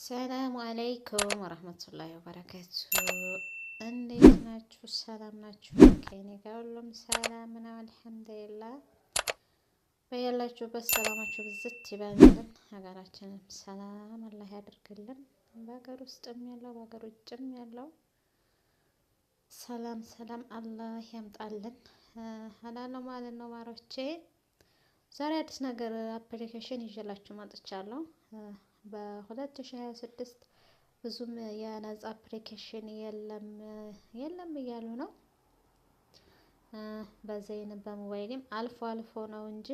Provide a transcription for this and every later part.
السلام عليكم ورحمة الله وبركاته። እንዴት ናችሁ? ሰላም ናችሁ? ከእኔ ጋር ሁሉም ሰላም ነው الحمد لله። በያላችሁበት ሰላማችሁ ብዝት ይበልልን፣ ሀገራችንም ሰላም አላህ ያደርግልን። በሀገር ውስጥም ያለው በሀገር ውጭም ያለው ሰላም ሰላም አላህ ያምጣልን እላለሁ ማለት ነው። ማሮቼ ዛሬ አዲስ ነገር application ይዤላችሁ መጥቻለሁ። በ2026 ብዙም የነጻ application የለም የለም እያሉ ነው። በዘይን በሞባይልም አልፎ አልፎ ነው እንጂ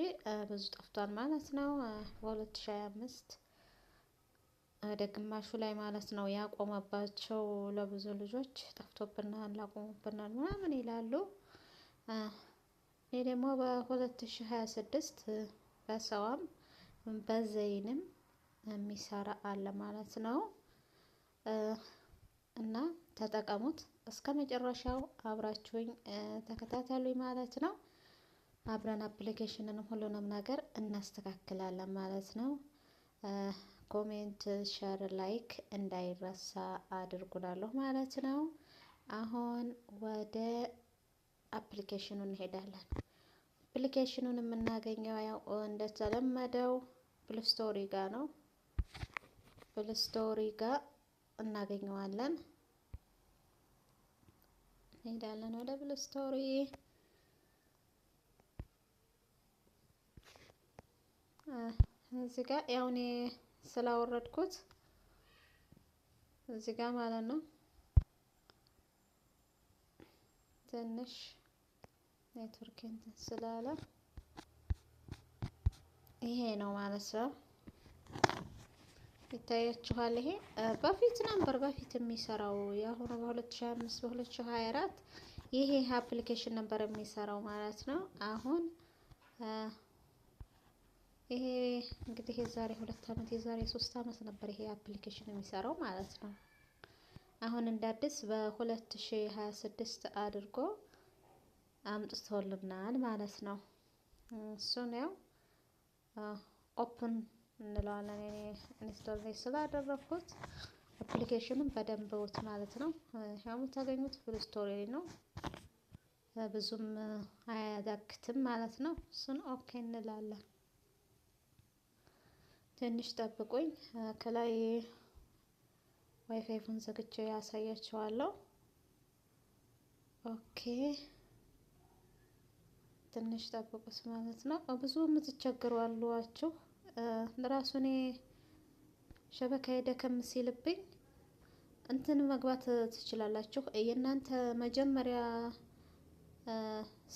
ብዙ ጠፍቷል ማለት ነው። በ2025 ወደ ግማሹ ላይ ማለት ነው ያቆመባቸው ለብዙ ልጆች ጠፍቶብናል፣ አቆሙብናል ምናምን ይላሉ። እኔ ደግሞ በ2026 በሰዋም በዘይንም የሚሰራ አለ ማለት ነው። እና ተጠቀሙት እስከ መጨረሻው አብራችሁኝ ተከታተሉኝ ማለት ነው። አብረን application ንም ሁሉንም ነገር እናስተካክላለን ማለት ነው። Comment፣ share፣ like እንዳይረሳ አድርጉላለሁ ማለት ነው። አሁን ወደ application ኑ እንሄዳለን። Application ኑን የምናገኘው ያው እንደተለመደው Play Store ጋር ነው። Play Store ጋር እናገኘዋለን። እንሄዳለን ወደ Play Store። እዚህ ጋር ያው እኔ ስላወረድኩት እዚህ ጋር ማለት ነው። ትንሽ ኔትወርክ እንትን ስላለ ይሄ ነው ማለት ነው። ይታያችኋል። ይሄ በፊት ነበር በፊት የሚሰራው የአሁኑ በ2025 በ2024 ይሄ application ነበር የሚሰራው ማለት ነው። አሁን ይሄ እንግዲህ የዛሬ 2 አመት የዛሬ 3 አመት ነበር ይሄ application የሚሰራው ማለት ነው። አሁን እንደ አዲስ በ2026 አድርጎ አምጥቶልናል ማለት ነው። እሱን ያው open እንለዋለን። እኔ install ላይ ስላደረኩት application ኑን በደንብ ውት ማለት ነው። ያው የምታገኙት Play Store ላይ ነው። ብዙም አያዳግትም ማለት ነው። እሱን okay እንላለን። ትንሽ ጠብቁኝ። ከላይ ዋይፋይን ዘግቼ ያሳያችኋለሁ። Okay፣ ትንሽ ጠብቁት ማለት ነው። ብዙ የምትቸገሩ አሏችሁ። ራሱ እኔ شبكة ደከም ሲልብኝ እንትን መግባት ትችላላችሁ። የእናንተ መጀመሪያ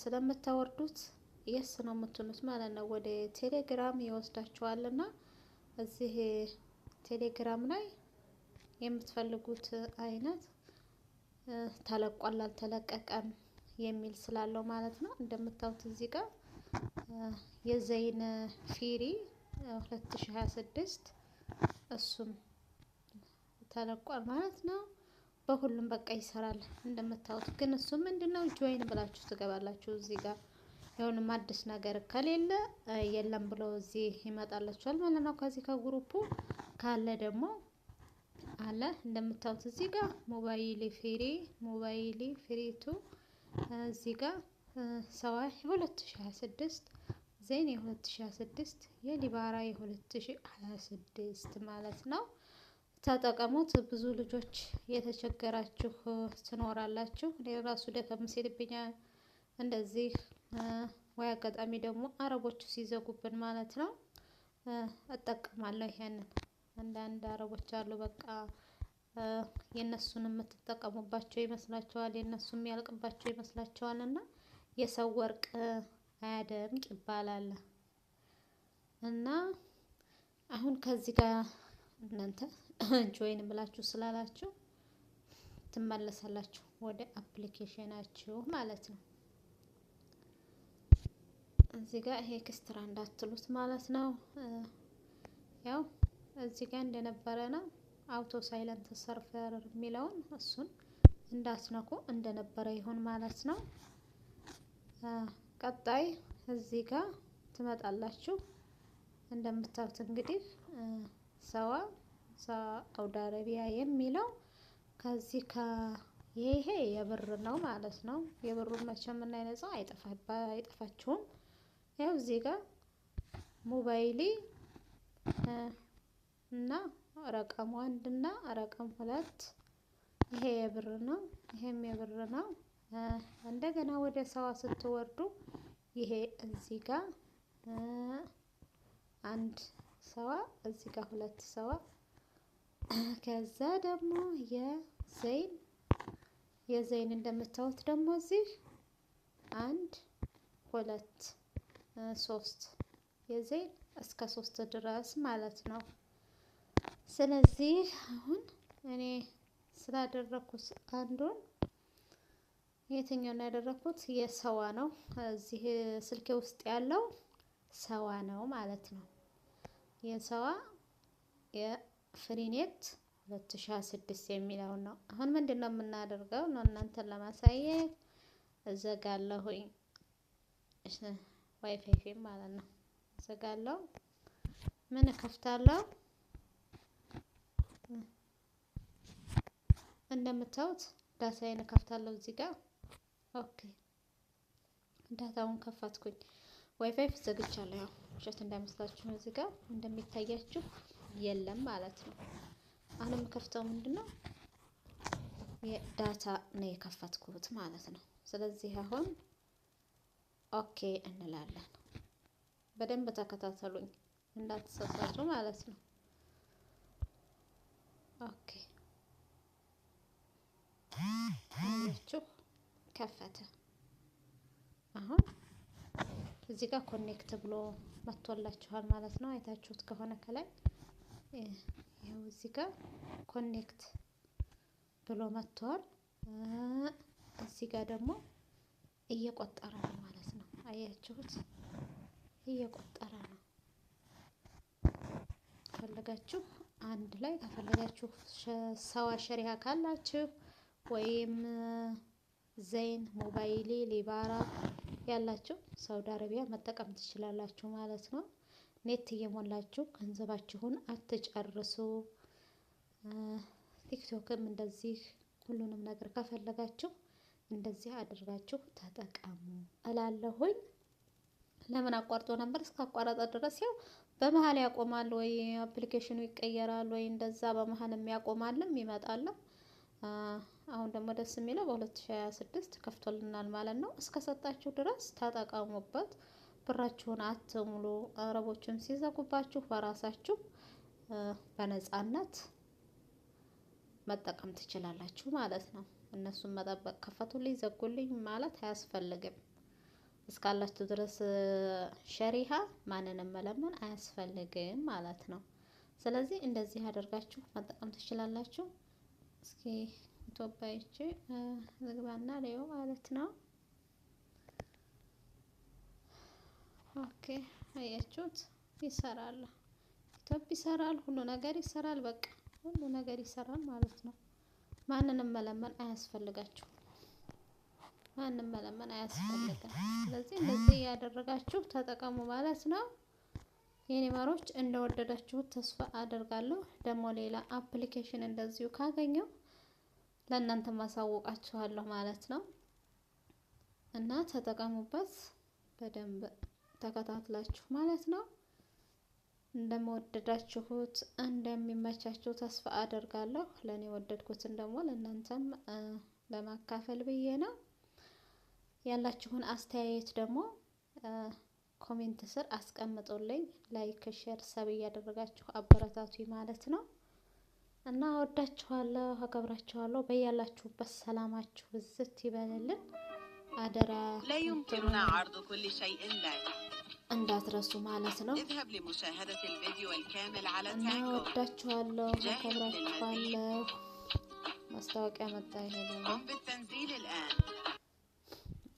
ስለምታወርዱት yes ነው የምትሉት ማለት ነው። ወደ ቴሌግራም ይወስዳችኋልና እዚህ ቴሌግራም ላይ የምትፈልጉት አይነት ተለቋል አልተለቀቀም የሚል ስላለው ማለት ነው። እንደምታዩት እዚህ ጋር የዘይን free 2026 እሱም ተለቋል ማለት ነው። በሁሉም በቃ ይሰራል እንደምታዩት። ግን እሱ ምንድነው join ብላችሁ ትገባላችሁ። እዚህ ጋር የሆነም አዲስ ነገር ከሌለ የለም ብሎ እዚህ ይመጣላችኋል ማለት ነው። ከዚህ ከ group ኡ ካለ ደግሞ አለ። እንደምታዩት እዚህ ጋር ሞባይል free፣ mobile free two፣ እዚህ ጋር ሰዋ የ2026፣ ዜን የ2026፣ የሊባራ የ2026 ማለት ነው። ተጠቀሙት። ብዙ ልጆች የተቸገራችሁ ትኖራላችሁ። እኔ ራሱ ደከም ሲልብኝ እንደዚህ ወይ አጋጣሚ ደግሞ አረቦቹ ሲዘጉብን ማለት ነው እጠቀማለሁ። ይሄንን አንዳንድ አረቦች አሉ፣ በቃ የእነሱን የምትጠቀሙባቸው ይመስላቸዋል፣ የእነሱ የሚያልቅባቸው ይመስላቸዋል። እና የሰው ወርቅ አያደምቅ ይባላል። እና አሁን ከዚህ ጋር እናንተ join ብላችሁ ስላላችሁ ትመለሳላችሁ ወደ application ናችሁ ማለት ነው። እዚህ ጋር ይሄ extra እንዳትሉት ማለት ነው። ያው እዚህ ጋር እንደነበረ ነው። Auto silent server የሚለውን እሱን እንዳትነኩ፣ እንደነበረ ይሁን ማለት ነው። ቀጣይ እዚህ ጋር ትመጣላችሁ። እንደምታዩት እንግዲህ ሰዋ ሳውዲ አረቢያ የሚለው ከዚህ ይሄ የብር ነው ማለት ነው። የብሩን መቼም እና ነፃ አይጠፋችሁም። ያው እዚህ ጋር ሞባይሌ እና ረቀሙ 1 እና ረቀም 2 ይሄ የብር ነው። ይሄም የብር ነው። እንደገና ወደ ሰዋ ስትወርዱ ይሄ እዚህ ጋር 1 ሰዋ፣ እዚህ ጋር 2 ሰዋ፣ ከዛ ደግሞ የዘይን እንደምታዩት ደግሞ እዚህ 1፣ 2፣ 3፣ የዘይን እስከ 3 ድረስ ማለት ነው። ስለዚህ አሁን እኔ ስላደረኩት አንዱን የትኛውን ያደረኩት የሰዋ ነው። እዚህ ስልኬ ውስጥ ያለው ሰዋ ነው ማለት ነው። የሰዋ የፍሪኔት 2026 የሚለውን ነው። አሁን ምንድን ነው የምናደርገው ነው እናንተን ለማሳየት እዘጋለሁኝ። ዋይፋይ ፊልም ማለት ነው። እዘጋለሁ። ምን እከፍታለሁ? እንደምታዩት data ዬን እከፍታለሁ እዚህ ጋር። Okay፣ data ውን ከፈትኩኝ። ዋይፋይ ዘግቻለሁ። ያው ውሸት እንዳይመስላችሁ እዚህ ጋር እንደሚታያችሁ የለም ማለት ነው። አሁን የምከፍተው ምንድን ነው? የ data ነው የከፈትኩት ማለት ነው። ስለዚህ አሁን okay እንላለን። በደንብ ተከታተሉኝ እንዳትሳሳቱ ማለት ነው። Okay፣ አያችሁ ከፈተ። አሁን እዚህ ጋር connect ብሎ መጥቶላችኋል ማለት ነው። አይታችሁት ከሆነ ከላይ ይኸው እዚህ ጋር connect ብሎ መጥቷል። እዚህ ጋር ደግሞ እየቆጠረ ነው ማለት ነው። አያችሁት? እየቆጠረ ነው። ከፈለጋችሁ አንድ ላይ፣ ከፈለጋችሁ ሰዋ شريحة ካላችሁ ወይም ዘይን፣ ሞባይሌ፣ ሊባራ ያላችሁ ሳውዲ አረቢያ መጠቀም ትችላላችሁ ማለት ነው። Net እየሞላችሁ ገንዘባችሁን አትጨርሱ። ቲክቶክም እንደዚህ ሁሉንም ነገር ከፈለጋችሁ እንደዚህ አድርጋችሁ ተጠቀሙ እላለሁኝ። ለምን አቋርጦ ነበር? እስከ አቋረጠ ድረስ ያው በመሀል ያቆማል ወይ application ኑ ይቀየራል ወይ እንደዛ በመሀልም ያቆማልም ይመጣልም። አሁን ደግሞ ደስ የሚለው በ2026 ከፍቶልናል ማለት ነው። እስከ ሰጣችሁ ድረስ ተጠቀሙበት። ብራችሁን አትሙሉ። አረቦችን ሲዘጉባችሁ በራሳችሁ በነጻነት መጠቀም ትችላላችሁ ማለት ነው። እነሱን መጠበቅ ከፈቱልኝ ዘጉልኝ ማለት አያስፈልግም። እስካላችሁ ድረስ شريحة ማንንም መለመን አያስፈልግም ማለት ነው። ስለዚህ እንደዚህ አድርጋችሁ መጠቀም ትችላላችሁ። እስኪ ኢትዮጵያ ይቺ ዝግባና ሌው ማለት ነው። Okay፣ አያችሁት? ይሰራል። ኢትዮጵያ ይሰራል፣ ሁሉ ነገር ይሰራል። በቃ ሁሉ ነገር ይሰራል ማለት ነው። ማንንም መለመን አያስፈልጋችሁም። ማንም መለመን አያስፈልግም። ስለዚህ እንደዚህ እያደረጋችሁ ተጠቀሙ ማለት ነው። የኔ ማሮች እንደወደዳችሁት ተስፋ አደርጋለሁ። ደግሞ ሌላ application እንደዚሁ ካገኘው ለእናንተ ማሳወቃችኋለሁ ማለት ነው። እና ተጠቀሙበት በደንብ ተከታትላችሁ ማለት ነው። እንደመወደዳችሁት እንደሚመቻችሁ ተስፋ አደርጋለሁ። ለእኔ ወደድኩትን ደግሞ ለእናንተም ለማካፈል ብዬ ነው። ያላችሁን አስተያየት ደግሞ comment ስር አስቀምጡልኝ። Like፣ share፣ sub እያደረጋችሁ አበረታቱ ማለት ነው። እና ወዳችኋለሁ፣ አከብራችኋለሁ። በያላችሁበት ሰላማችሁ ብዝት ይበልልን። አደራ لا يمكننا عرض كل شيء لك. እንዳትረሱ ማለት ነው። اذهب لمشاهدة الفيديو الكامل على እና تانجو. ወዳችኋለሁ፣ جاهز አከብራችኋለሁ። ማስታወቂያ መጣ። ይሄ ደግሞ قم بالتنزيل الآن.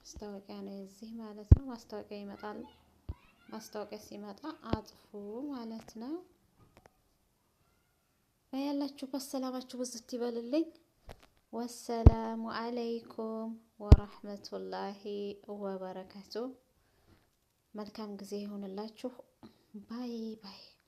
ማስታወቂያ ነው የዚህ ማለት ነው። ማስታወቂያ ይመጣል። ማስታወቂያ ሲመጣ አጥፉ ማለት ነው። በያላችሁበት ሰላማችሁ ብዝት ይበልልኝ። ወሰላሙ አለይኩም ወራህመቱላሂ ወበረካቱ። መልካም ጊዜ ይሁንላችሁ። Bye bye።